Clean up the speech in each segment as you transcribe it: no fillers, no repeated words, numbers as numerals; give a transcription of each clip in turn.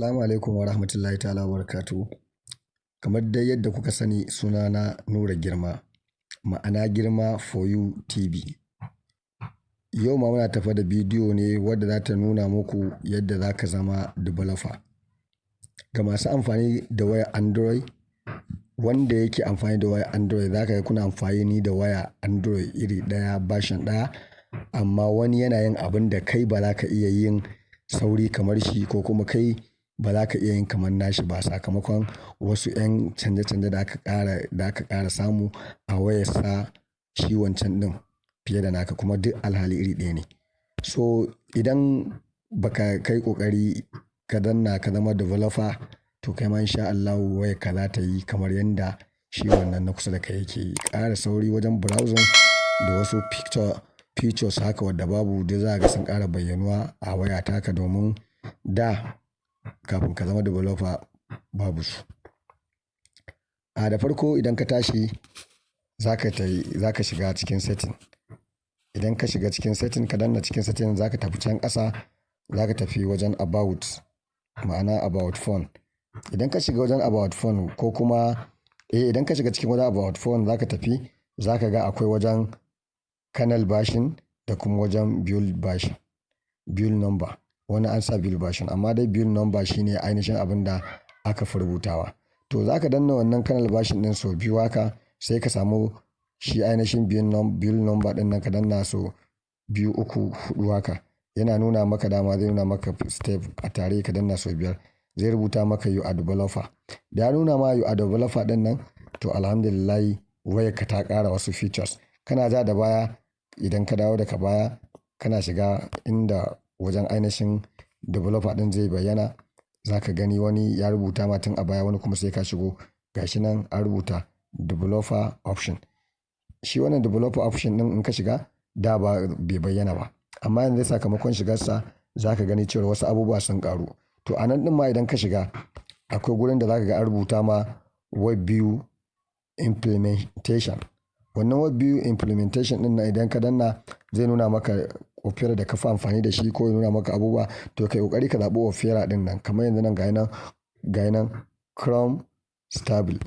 Assalamu alaikum wa rahmatullahi ta'ala wa barakatuhu. Kamar dai yadda kuka sani, sunana Nura Girma, ma'ana Girma for You TV. Yau ma muna tafe da bidiyo ne wadda za ta nuna muku yadda za ka zama developer. Ga masu amfani da wayar Android, wanda yake amfani da wayar Android, za ka ga kuna amfani da waya Android iri ɗaya, version ɗaya, amma wani yana yin abin da kai ba za ka iya yin sauri kamar shi, ko kuma kai ba za ka iya yin kamar nashi ba, sakamakon wasu 'yan canje-canje da aka ƙara samu a wayarsa shi wancan ɗin fiye da naka, kuma duk alhali iri ɗaya ne. So idan baka kai ƙoƙari ka danna ka zama developer, to kai ma in sha Allahu wayarka za ta yi kamar yanda shi wannan na kusa da kai yake yi. Ƙara sauri wajen browsing da wasu features haka wadda babu duk za ka ga sun ƙara bayyanuwa a waya taka, domin da kafin ka zama developer babu su. A da farko, idan ka tashi za ka shiga cikin setting. Idan ka shiga cikin setting, ka danna cikin setting, za ka tafi can ƙasa, za ka tafi wajen about, ma'ana about phone. Idan ka shiga wajen about phone, ko kuma idan ka shiga cikin wajen about phone, za ka tafi, za ka ga akwai wajen kernel version da kuma wajen build version, build number. Wani an sa build version, amma dai build number shine ainihin abin da aka fi rubutawa. To za ka danna wannan kernel version ɗin sau biyu haka, sai ka samu shi ainihin build number ɗin nan, ka danna sau biyu, uku, huɗu haka. Yana nuna maka dama, zai nuna maka step a tare, ka danna sau biyar. Zai rubuta maka "You are developer". Da ya nuna ma "You are developer" ɗin nan, to alhamdulillah, wayarka ta ƙara wasu features. Kana ja da baya, idan ka dawo daga baya, kana shiga inda wajen ainihin developer ɗin zai bayyana. Za ka gani wani ya rubuta ma tun a baya, wani kuma sai ka shigo. Gashi nan an rubuta developer option. Shi wannan developer option ɗin, in ka shiga, da ba bai bayyana ba. Amma yanzu sakamakon shigarsa, za ka gani cewa wasu abubuwa sun ƙaru. To a nan ɗin ma, idan ka shiga, akwai gurin da za ka ga an rubuta ma web view implementation. Wannan web view implementation ɗin nan, idan ka danna, zai nuna maka Opera da ka fi amfani da shi, ko ya nuna maka abubuwa. To kai ƙoƙari ka zaɓi Opera ɗin nan. Kamar yanzu nan, ga nan Chrome Stable.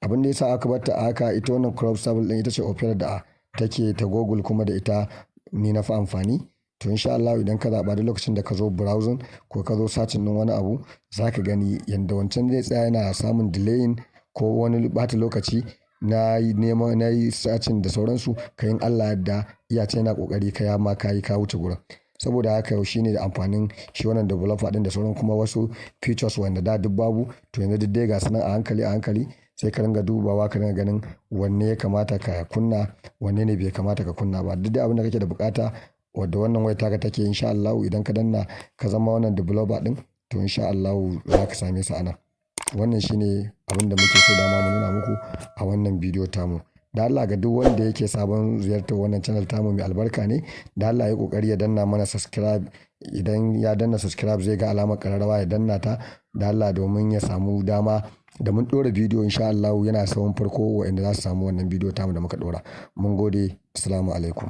Abin da ya sa aka bar ta a haka, ita wannan Chrome Stable ɗin ita ce Opera da take ta Google, kuma da ita ni na fi amfani. To in sha Allahu, idan ka zaɓa, duk lokacin da ka zo browsing ko ka zo searching ɗin wani abu, za ka gani yanda wancan zai tsaya yana samun delaying ko wani ɓata lokaci na neman na yi searching da sauransu. Kai in Allah yadda iya ce yana ƙoƙari ka ma ka yi ka wuce gurin. Saboda haka shine da amfanin shi wannan developer ɗin da sauran kuma wasu features wanda da duk babu. To yanzu duk dai gasu nan a hankali a hankali, sai ka ringa dubawa, ka ringa ganin wanne ya kamata ka kunna, wanne ne bai kamata ka kunna ba. Duk dai abin da kake da buƙata wadda wannan wayar taka take, in sha Allahu idan ka danna ka zama wannan developer ɗin, to in sha Allahu za ka same su a nan. Wannan shine abin da muke so dama mu nuna muku a wannan bidiyo tamu. Da Allah, ga duk wanda yake sabon ziyartar wannan channel tamu mai albarka ne, da Allah ya yi ƙoƙari ya danna mana subscribe. Idan ya danna subscribe, zai ga alamar ƙararrawa, ya danna ta da Allah, domin ya samu dama da mun ɗora bidiyo, in sha Allahu yana sahun farko waɗanda za su samu wannan bidiyo tamu da muka ɗora. Mun gode. Assalamu alaikum.